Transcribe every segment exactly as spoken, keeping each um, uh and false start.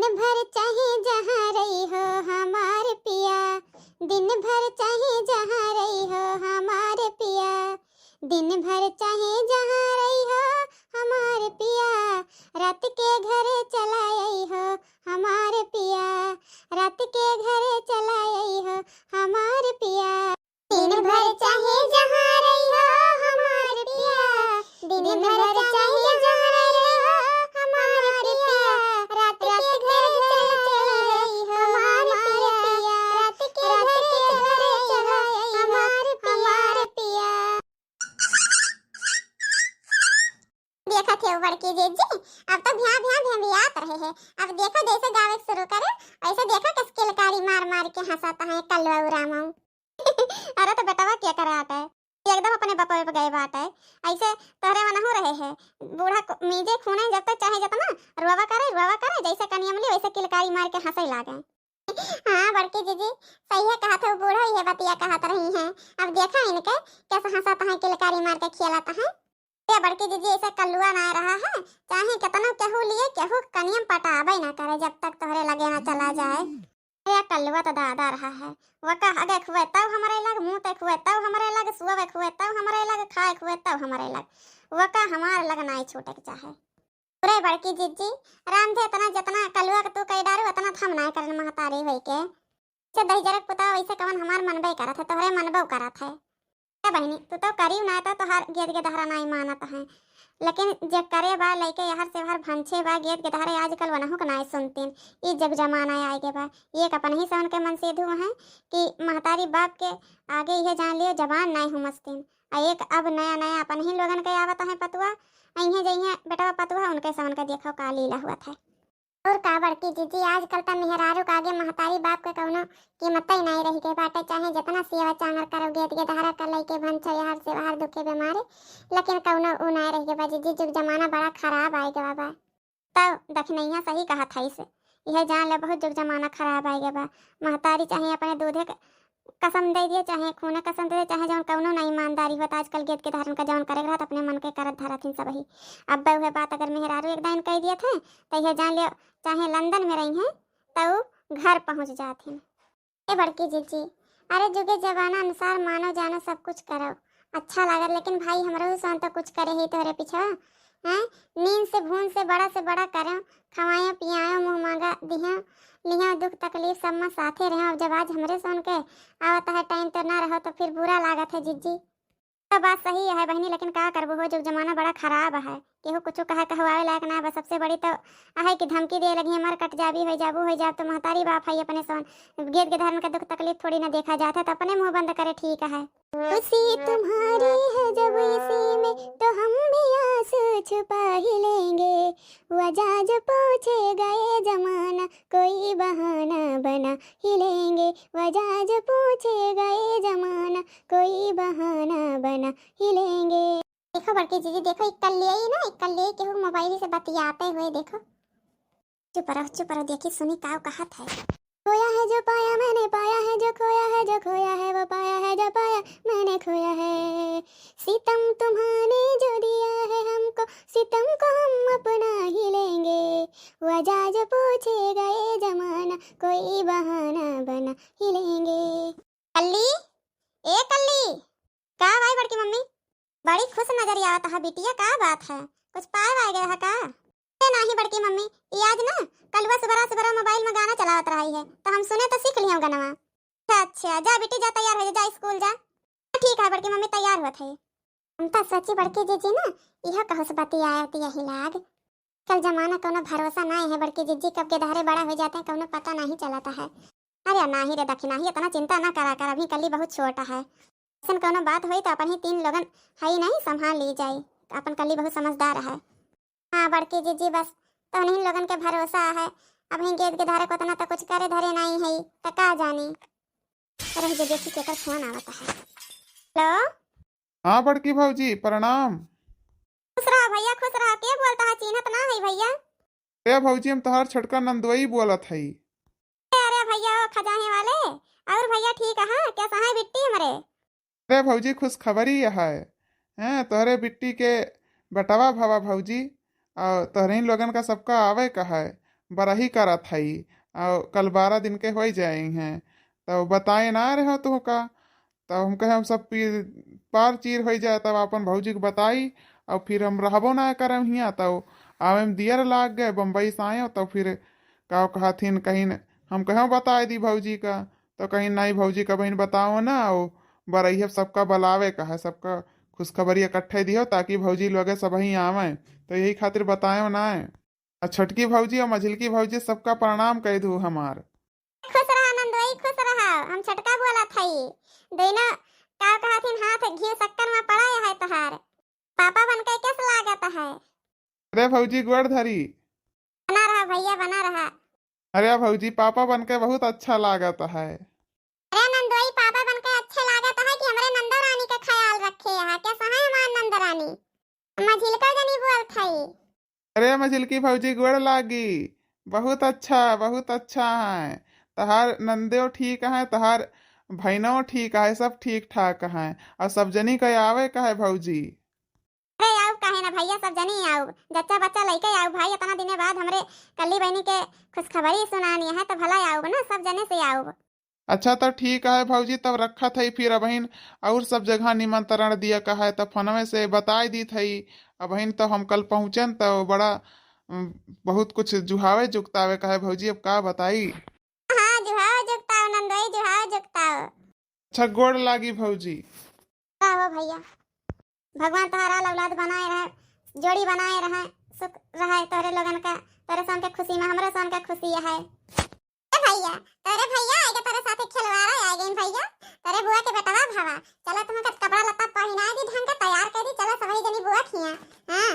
दिन भर चाहे जहाँ रही हो हमार पिया, दिन भर चाहे जहाँ रही हो हमार पिया, दिन भर चाहे जहाँ रही हो हमार पिया, रात के घरे चला आई हो हमार पिया, रात के घरे चला आई हो हमार पिया। दिन भर चाहे जहाँ रही हो हमार पिया, दिन भर चाहे जहाँ रही हो हमार पिया, रात के घरे चला आई हो हमार पिया, रात के घरे चला आई हो हमार पिया। देखत है बड़की जीजी, अब तो भ्या भ्या भ्या भ्यात रहे है। अब देखो जैसे गावे के शुरू करे, वैसे देखो कस किलकारी मार मार के हंसत है कलवा उरामऊ। अरे तो बेटवा क्या करे आटे, एकदम अपने बपवे पे गए बाटे। ऐसे तोहरे मनहु रहे है, बूढ़ा को-, मीजे खूने जब तक चाहे जतना रोवा करे, रोवा करे, जैसे कनियमली वैसे किलकारी मार के हंसे लागे। हाँ बड़की जीजी, सही है कहत हो, बूढ़ो ये बतिया कहत रही हैं। अब देखा इनके कैसे हंसत हैं, किलकारी मार के खियालत हैं। ये बड़की जीजी ऐसा कल्लुआ ना रहा है, चाहे कितनो केहू लिए केहू कनियम पटाबे ना करे जब तक तोहरे लगे ना चला जाए। ये कल्लुआ तो दादा रहा है, वका हगे खुए तब हमरे लग, मुँह ते खुए तब हमरे लग, सुअवे खुए तब हमरे लग, खाए खुए तब हमरे लग, वका हमारे लग नाई छूटे के चाहे। अरे बड़की जीजी, राम दे इतना जतना कलुआ के तू कई डारू, उतना थम नाय करन महतारी होई के। से दहिजरक पुता वैसे कवन हमार मनबे करत है, तोहरे मनबो करत है। ए बहिनी, तू तो करियो ना तो तोहार गेद गेदहरा नाई मानत है, लेकिन जे करे बा लइके यहर से वहर भंछे बा, गेद गेदहरे आजकल वनहु के नाई सुनतीन। ई जुग जमाना आए गे बा, एक अपन ही से उनके मन सीधू है कि महतारी बाप के आगे इहे जान लियो जबान नाई हुमसतीन। आ एक अब नया नया अपन ही लोगन के आवत है पतुआ, अइहे जइहे बेटवा पतुआ, उनके समन के देखो का लीला हुआ था। और का बड़की जीजी, आजकल त मेहरारू के आगे महतारी बाप के कौनो कीमत ही नहीं रह गए बाटे, चाहे जितना सेवा चांगर करो, गेद गेदहरा का लइके भंछो यहर से वहर दुखे बीमारे, लेकिन कौनो उ नहीं रह गए बा जीजी, जुग जमाना बड़ा खराब आए गवा बा। तब दखिनैया सही कहत हइस, इहे जान ले बहुत जुग जमाना खराब आए गए बा। महतारी चाहे अपने दूधे के कसम दे दिए, चाहे खूने कसम दे दिए, चाहे जौन कौनो ना ईमानदारी होत, आजकल गेद गेदहरन का जौन करे के रहत, अपने मन के करत धरत हिन सबही। अब उहे बात अगर मेहरारू एक दाइन कह दिए थे, तो यह जान लियो, चाहे लंदन में रही हैं, तो उ घर पहुँच जात हिन। ए बड़की जीजी, अरे जुगे जमाना अनुसार मानो जानो सब कुछ करो, अच्छा लागत, लेकिन भाई हमरो सोन तो कुछ करे ही तोहरे पिछवा, हैं? नींद से भून से बड़ा से बड़ा करो, खवायो पियायो मुँह मांगा दिहो, लिहो दुख तकलीफ सब में साथे रहो। अब जब आज हमरे सोन के आवत है टाइम तो ना रहो तो फिर बुरा लागत है जीजी। तो बात सही है बहिनी, लेकिन का करबो हो, जुग जमाना बड़ा खराब है, केहू कुछ कहे कहवावे लायक ना बा। सबसे बड़ी तो है कि धमकी दे लगी, मर कट जाबी, हो जाबू, हो जाब तो महतारी बाप है अपने सोन, गेद गेदहरन का दुख तकलीफ थोड़ी ना देखा जात है, तो अपने मुंह बंद करे ठीक है। खुशी तुम्हारी है जब इसी में तो हम भी आंसू छुपा ही लेंगे, वजह जो पूछे गए जमाना कोई बहाना बना ही लेंगे, वजह जो पूछे गए जमाना कोई बहाना बना ही लेंगे। देखो बड़की जीजी, देखो इकल्ले ही ना, इकल्ले ही केहू मोबाइल से बतियाते हुए देखो। चुप रहो, चुप रहो, देखी सुनी काव कहत है। खोया है जो पाया मैंने, पाया है जो खोया है, जो खोया है वो पाया है, जो पाया मैंने खोया है। सितम तुम्हाने जो दिया है हमको, सितम को हम अपना ही लेंगे। वजह जो पूछे गए जमाना, कोई बहाना बना ही लेंगे। कल्ली, ए कल्ली, का भाई बड़की मम्मी? बड़ी खुश नजर आवत है बिटिया, का बात है? कुछ पाए वाए गए है का? ए नाही बड़की मम्मी, ई आज ना कलुआ सुबरा सुबरा मोबाइल में गाना चलावत रही है, तो हम सुने तो सीख लियो गनवा। अच्छा, अच्छा, जा बेटी जा, तैयार हो जा, जा स्कूल जा। ठीक है बड़की मम्मी, तैयार हुआ थे। हम तो सोची बड़की जीजी ना, यह कहूँ से बतियावत यही लाग। कल जमाना कौनो भरोसा ना है बड़की जीजी, कब के दहरे बड़ा हो जाते हैं, कौनो पता नहीं चलता है। अरे नाही रे दखिनाही, इतना चिंता ना करा कर, अभी कल्ली बहुत छोटा है। ऐसन कौनो बात होई तो अपन ही तीन लोगन हई नहीं, संभाल ली जाई। अपन कल्ली बहुत समझदार है। हाँ बड़की जीजी, बस तो उन्हीं लोगन के भरोसा है। अब ही गेद के धारे को उतना तो कुछ करे धरे नहीं है, तो का जानी। रह जो देखी केकर फोन आवत है। हेलो। हाँ बड़की भौजी, प्रणाम। खुश रहा भैया, खुश रहा। के बोलता है, चिन्हत ना है भैया? अरे भौजी, हम तोहार छोटका नंदोई बोलत हई। अरे भैया, ओ खजाहे वाले, और भैया ठीक है? कैसा है बिट्टी हमरे? अरे भौजी, खुशखबरी है, हैं, तोहरे बिट्टी के बेटवा भवा भौजी, और तोहरे लोगन का सबका आवे का है। बरही करत हई, और कल बारह दिन के होइ जाए हैं, तो बताए ना रहे तुहका। तब हम कहे, हम सब पी-, पार चीर होइ जाए, तब अपन भौजी के बताई, और फिर हम रहबो ना करम हियाँ। तब आवे में दियर लाग गए, बम्बई से आए, तब फिर का कहथिन, कहीं हम कहे बताए दी भौजी का, तो कहीं नहीं भौजी का बहिन बताओ ना, और बरैया सबका बुलावे का है, सबका खुशखबरी इकट्ठे दियो, ताकि भौजी लोगे सबही आवे, तो यही खातिर बताए ना है। आ छोटकी भौजी और मझिलकी भौजी सबका प्रणाम कह दू हमार। खुश रहा नंदोई, खुश रहा। हम छोटका बोलत हई। दोनों का कहथिन हाथ घी शक्कर में पड़ा है तहार। पापा बन के कैस लागत है? अरे भौजी गोड़ धरी। बना रहा भैया, बना रहा। अरे भौजी पापा बन के बहुत अच्छा लागत है। अरे नंदोई पापा बन के अच्छे लागत है कि हमरे नंदो रानी का ख्याल रखे है। कैसा है हमार नंदो रानी? मझिलका जनी बोलत हई। अरे मझिलकी भौजी गोड़ लागी, बहुत अच्छा, बहुत अच्छा है। तहार नंदो ठीक है, तहार भैनो ठीक है, सब ठीक ठाक है। और सब जनी के आवे का है भौजी। अरे आउब काहे ना भैया, सब जनी आउब, जच्चा बच्चा लइके आउब भाई, इतना दिने बाद हमरे कल्ली बहनी के खुशखबरी सुनानी है तो भला आउब ना, सब जने से आउब। अच्छा तो ठीक है भौजी, तब रखत है फिर अबहिन और सब जगह निमंत्रण दिया का है, तब फोनवे से बताए दीत है। अबहिन तो हम कल पहुँचन तो बड़ा, उम, बहुत कुछ जुहावे जुगतावे का है भौजी, अब का बताई। हाँ, जुहाव जुगताओ नंदोई, जुहाव जुगताओ। अच्छा, गोड़ लागी भौजी। का हो भैया, भगवान तोहरा औलाद बनाए रहे, जोड़ी बनाए रहे, सुख रहे तोहरे लोगन का, तोहरे सन के खुशी में हमरे सन के खुशी है। ए भैया, तोहरे भैया आएगा, तोहरे साथे खिलवाड़ा आ गई भैया, तोहरे बुआ के बेटवा भावा। चलो तुमका कपड़ा लत्ता पहिनाए दी, ढंग के तैयार कर दी, चलो सबही जनी बुआ खिया। हाँ।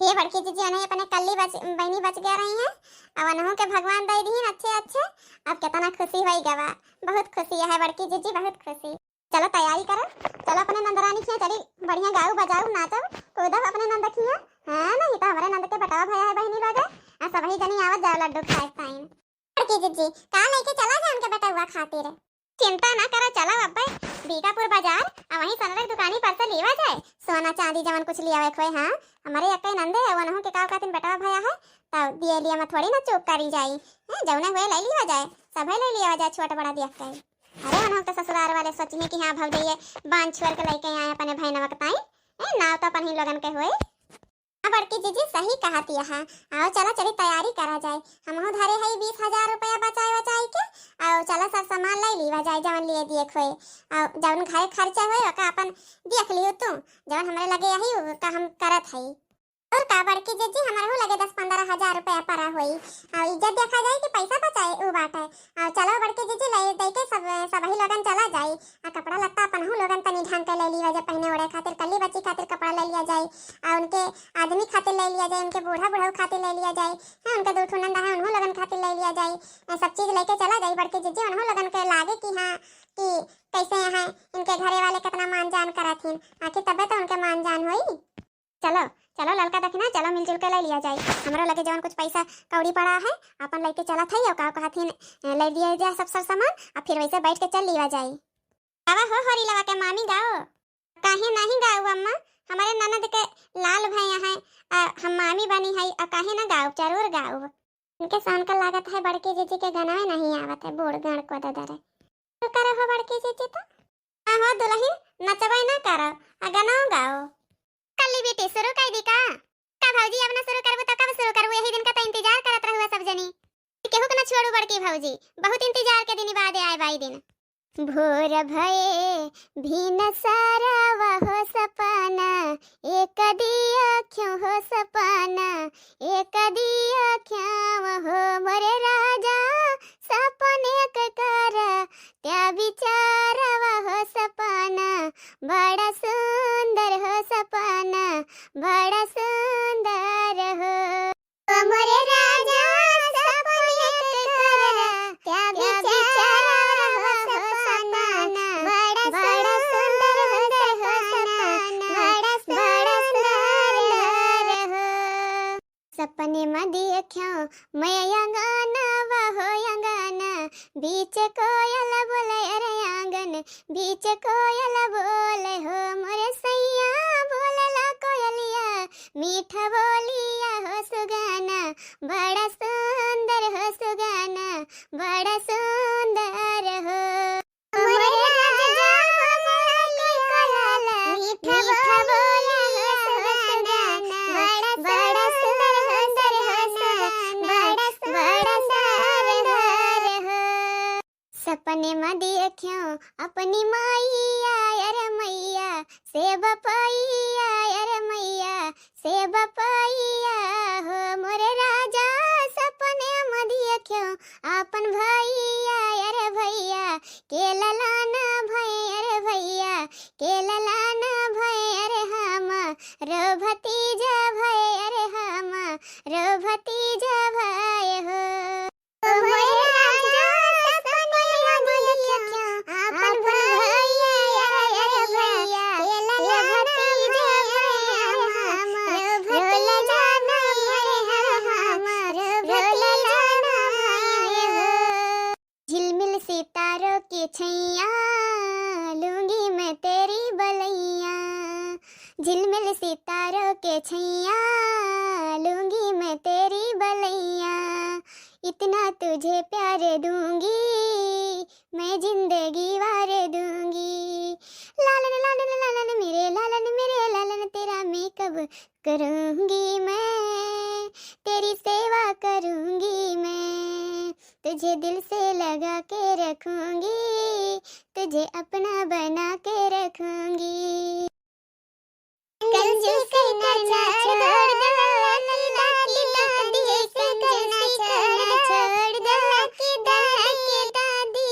हे बड़की जीजी, उन्हें अपने कल्ली बच, बहनी बच गया रही है, अब उन्हों के भगवान दे दीन अच्छे अच्छे। अब कितना खुशी होई गवा, बहुत खुशी है बड़की जीजी, बहुत खुशी। चलो तैयारी करो, चलो अपने नंदरानी खिया चली, बढ़िया गाऊ बजाऊ नाचब कूदब अपने नंद खिया। हाँ नहीं तो हमारे नंद के बटवा भया है बहनी लोग, आ सबही जनी आवत जाओ लड्डू खाए ताइन। बड़की जीजी, का लेके चला जाए उनके बेटवा खातिर? चिंता ना करो, चलो अब्बे बीकापुर बाजार, आ वहीं सनरक दुकानी पर से लेवा जाए, सोना चांदी जवन कुछ लियावे खोए। हाँ, हमारे यक्के नंदे है, वनहु के काव कातिन बेटवा भया है, तब दिए लिया में थोड़ी ना चूक करी जाई। हैं, जौने हुए ले लिया जाए, सभे ले लिया जाए, छोट बड़ा दिया के। अरे वनहु के ससुरार वाले सोचिए कि हाँ भौजैया बांध छोड़ के लेके आए अपने भैनवा के ताई। हैं, नाव तो अपन ही लोगन के हुए। हाँ बड़की जीजी, सही कहत यहा। आओ चला चली तैयारी करा जाए, हमहू धरे हई बीस हजार रुपया बचाए बचाए के। आओ चला सब सामान ले लीवा जाए जवन लिए दिए खोए। आओ जवन घरे खर्चा होए ओका अपन देख लियो तू, जवन हमरे लगे यही ओका हम करत हई। और का बड़की जीजी, हमरहू लगे दस पन्द्रह हजार रुपया परा होई। आओ इज्जत देखा जाए कि पैसा बचाए उ बात है। आओ चलो बड़की जीजी, ले दे के सब, सबही लोगन चला जाए। आ कपड़ा लत्ता अपनहू लोगन तनी ढंग के ले लिया जाए, पहने ओढ़े खातिर, कल्ली बच्ची खातिर कपड़ा ले लिया जाए, आ उनके आदमी खातिर ले लिया जाए, उनके बूढ़ा बुढ़ऊ खातिर ले लिया जाए, हाँ, उनके दू ठो नंद है, उन्हों लोगन खातिर ले लिया जाए। आ सब चीज लेके चला जाए बड़की जीजी, उन्हों लोगन के लागे कि हाँ, कि कैसे हैं इनके घरे वाले, कितना मान जान करत हिन, आखिर तबे तो उनके मान जान होई। चलो, चलो ललका दखिना, चलो मिलजुल के ले लिया जाए। हमरो लगे जवन कुछ पैसा कौड़ी पड़ा है, अपन लेके चलत है, और का कहथिन, ले लिया जाए सब सर सामान, आ फिर वैसे बैठ के चल लिया जाए। गावा हो होरी लवा के मामी गाओ। काहे नहीं गाऊ अम्मा, हमारे ननद के लाल भैया है, आ हम मामी बनी है, आ काहे ना गाऊ, जरूर गाऊ। इनके सन का लागत है बड़की जीजी के गनवे नहीं आवत है, बूढ़ गण को दे दे रहे। तो करे हो बड़की जीजी तो? हाँ हो दुल्हन, नचबे ना करो, आ गनवा गाओ। कल्ली बेटी, शुरू कर दी का? का भौजी, अब ना शुरू करबू तो कब शुरू करबू? यही दिन का तो इंतजार करत रहुआ सब जनी। केहू के ना छोड़ू बड़की भौजी, बहुत इंतजार के दिन बाद आए बाई दिन। भोर भये भिनसरवा हो सपना, एक दिया क्यों हो सपना, एक दिया क्यों हो मोरे राजा, सपने के कर त्या विचारवा हो सपना, बड़ा सुंदर हो सपना, बड़ा सुंदर हो। मोरे राजा सपने के कर त्या विचारवा हो सपना, बड़ा सुंदर हो सपना, बड़ा सुंदर हो। सपने में देख्यो मैं अंगनवा हो अंगना, बीच कोयल बोले अरे आंगन, बीच कोयल बोले हो मोरे सैया, बोलला कोयलिया मीठ बोलिया हो सुगना, बड़ा सुंदर अपनी माइया अरे मैया से बपैया, अरे मैया से बपैया हो। मोरे राजा सपने म दिया क्यों आपन भैया, अरे भैया के ललाना भई, अरे भैया के ललाना भई, अरे हम रो भतीजा भई, अरे हम रो भतीजा भई हो। मोरे राजा सपने म दिया क्यों आपन भैया, अरे भैया के ललाना भई, अरे हम रो ललाना भई, अरे हम रो ललाना भई हो। झिलमिल सितारों की छैया, लूंगी मैं तेरी बलैया। झिलमिल सितारों के छैया, लूंगी मैं तेरी बलैया। इतना तुझे प्यार दूंगी, मैं जिंदगी वार दूंगी। लालन, लालन, लालन, मेरे लालन, मेरे लालन, तेरा मेकअप करूंगी मैं, तेरी सेवा करूंगी मैं, तुझे दिल से लगा के रखूंगी, तुझे अपना बना के रखूंगी। कंजूसी करना छोड़ दो, अल्लाह की दादी, कंजूसी करना छोड़ दो, अल्लाह की दादी।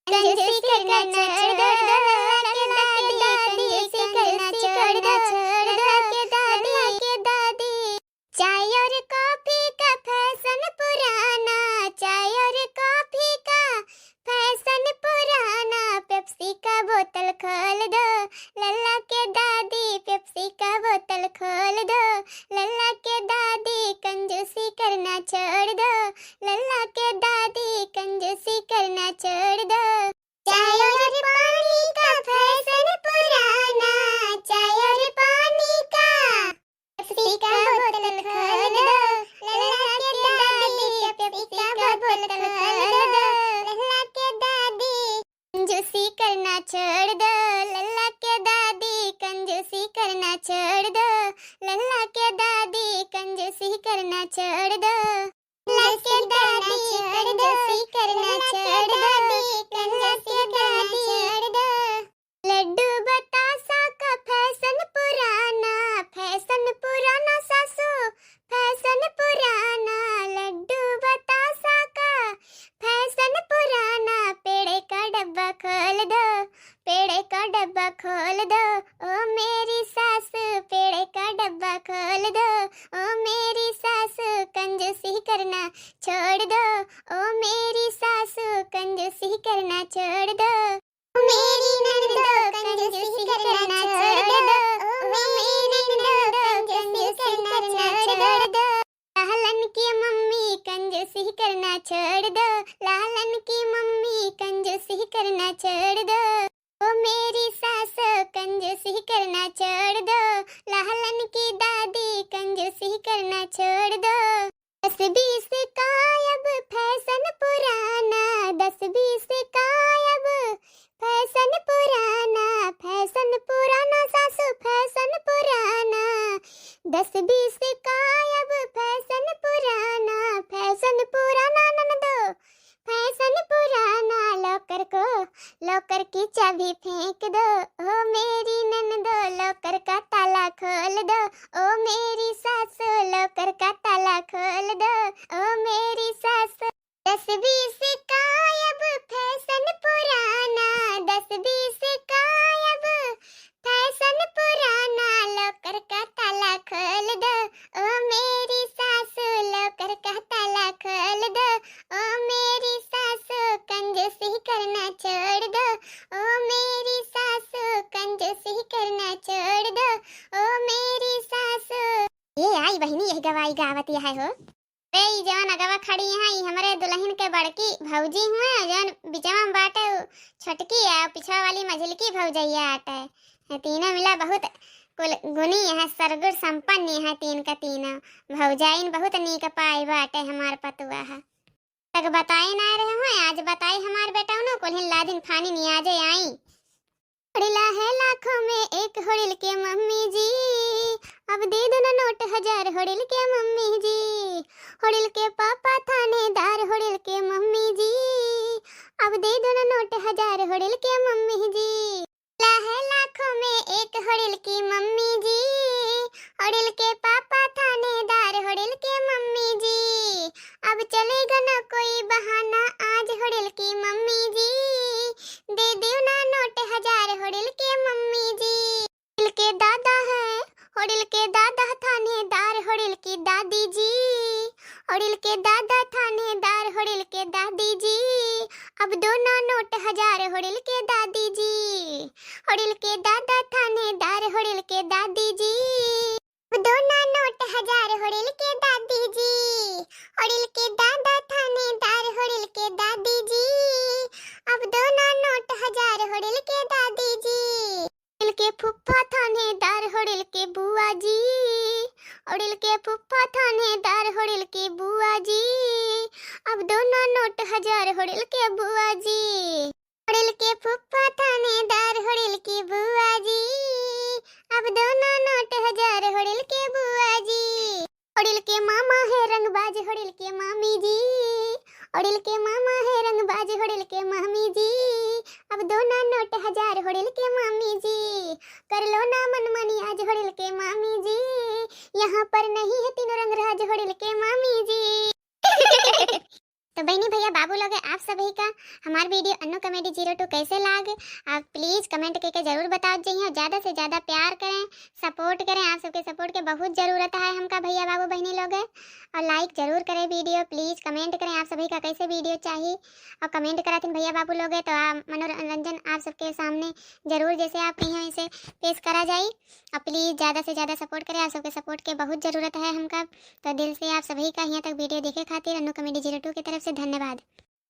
कंजूसी करना छोड़ दो, अल्लाह की दादी, कंजूसी करना छोड़ दो, अल्लाह की दादी। चाय और कॉफी का फैशन पुराना, चाय और कॉफी का फैशन पुराना। पेप्सी का बोतल खोल दो, लल्ला के दादी, पेप्सी का बोतल खोल दो, लल्ला के दादी, कंजूसी करना छोड़ दो, लल्ला के दादी, कंजूसी करना छोड़ दो। चाय और पानी का फैशन पुराना, चाय और पानी का। पेप्सी का बोतल खोल दो, लल्ला के दादी, पेप्सी का बोतल खोल दो, लल्ला के दादी। कंजूसी करना छोड़ दो, लल्ला के दादी, कंजूसी करना छोड़ दो, लल्ला के दादी, कंजूसी करना छोड़ दो। लल्ला के दादी, कंजूसी करना छोड़ दो, लल्ला के दादी, छोड़ दो। लड्डू बतासा का फैशन पुराना, फैशन पुराना सासू, फैशन पुराना। लड्डू बतासा का फैशन पुराना। पेड़े का डब्बा खोल दो, पेड़े का डब्बा खोल दो, ओ मेरी सासू, पेड़े का डब्बा खोल दो, ओ मेरी सासू, कंजूसी करना छोड़ दो, ओ मेरी सासू, कंजूसी करना छोड़ दो। ओ मेरी ननदो, कंजूसी करना छोड़ दो, ओ मेरी ननदो, कंजूसी करना छोड़ दो। लालन की मम्मी, कंजूसी करना छोड़ दो, लालन की मम्मी, कंजूसी करना छोड़ दो। ओ मेरी सासो, कंजूसी करना छोड़ दो, लालन की दादी, कंजूसी करना छोड़ दो। दस बीस का अब फैशन पुराना, दस बीस का अब फैशन पुराना, फैशन पुराना सासू, फैशन पुराना। दस बीस का अब फैशन पुराना, फैशन पुराना ननदो, फैशन पुराना। लॉकर को, लॉकर की चाबी फेंक दो, ओ मेरी ननदो, लॉकर का ताला खोल दो, ओ मेरी सासू, लॉकर का ताला खोल दो, ओ मेरी सासू। दस बीस का अब फैशन पुराना, दस बीस का अब फैशन पुराना। लॉकर का ताला खोल दो, ओ मेरी सासू, लॉकर का ताला खोल दो, ओ मेरी सासू, कंजूसी करना छोड़ दो, ओ मेरी सासू, कंजूसी करना छोड़ दो, ओ मेरी सासू। ए आई बहिनी, यही गवाई गावत यह हो। ए, ई जवन अगवा खड़ी हैं, ई हमरे दुलहिन के बड़की भौजी हुए, जवन बिचवा में बाटे उ छोटकी, आ पिछवा वाली मझिलकी भौजैया आटे। ये तीनों मिला बहुत कुल गुनी हैं, सरगुण संपन्न हैं तीन का तीनों। भौजाइन बहुत नीक पाई बाटे हमार पतुआ है। तक बताए ना रहे हुए, आज बताई हमार बेटौनो, कुल्हिन लादिन फानिन आजे आई। होड़िला है लाखों में एक होड़िल के मम्मी जी, अब दे दो ना नोट हजार होड़िल के मम्मी जी। होड़िल के पापा थानेदार होड़िल के मम्मी जी, अब दे दो ना नोट हजार होड़िल के मम्मी। ना कोई बहाना आज होड़िल की मम्मी जी, दे दियो ना नोट हजार होड़िल के मम्मी जी। होड़िल के दादा है, होड़िल के दादा थानेदार होड़िल की दादी जी, होड़िल के दादा थानेदार होड़िल के दादी जी, अब दो ना नोट हजार होड़िल के दादी जी, होड़िल के दादा थानेदार होड़िल के दादी जी। अब दो ना नोट हजार होड़िल के दादी जी, होड़िल के दादा थानेदार होड़िल के दादी जी, अब दो ना नोट हजार होड़िल के दादी जी। होड़िल के फुफ्फा थानेदार होड़िल के बुआ जी, होड़िल के फुफ्फा थानेदार होड़िल के बुआ जी, अब दो ना नोट हजार होड़िल के बुआ जी। होड़िल के फुफ्फा थानेदार होड़िल के बुआ जी, अब दो ना नोट हजार होड़िल के बुआ जी। होड़िल के मामा है रंगबाज होड़िल के मामी जी, होड़िल के मामा है रंगबाज होड़िल के मामी जी, अब दो ना नोट हजार होड़िल के मामी जी, कर लो ना मनमानी आज होड़िल के मामी जी, यहाँ पर नहीं है तीनों रंग राज होड़िल के मामी जी। तो बहनी भैया बाबू लोग, आप सभी का हमार video अन्नू comedy zero two कैसे लाग? आप please comment करके जरूर बताओ जाइए और ज़्यादा से ज़्यादा प्यार करें, support करें। आप सबके support के बहुत ज़रूरत है हमका भैया बाबू बहनी लोग। और like जरूर करें video, please comment करें आप सभी का कैसे video चाहिए। और comment कराथिन भैया बाबू लोग तो आप मनोरंजन आप सबके सामने जरूर जैसे आप कहीं वैसे पेश करा जाई। और please ज़्यादा से ज़्यादा support करें, आप सबके support के बहुत ज़रूरत है हमका। तो दिल से आप सभी का यहाँ तक video देखे खातिर अन्नू comedy zero two की तरफ से धन्यवाद।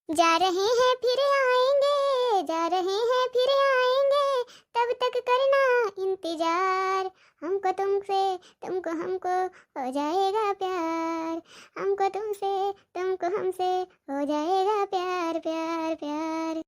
जा रहे हैं फिर आएंगे, जा रहे हैं फिर आएंगे, तब तक करना इंतजार। हमको तुमसे, तुमको हमको हो जाएगा प्यार, हमको तुमसे, तुमको हमसे हो जाएगा प्यार, प्यार, प्यार।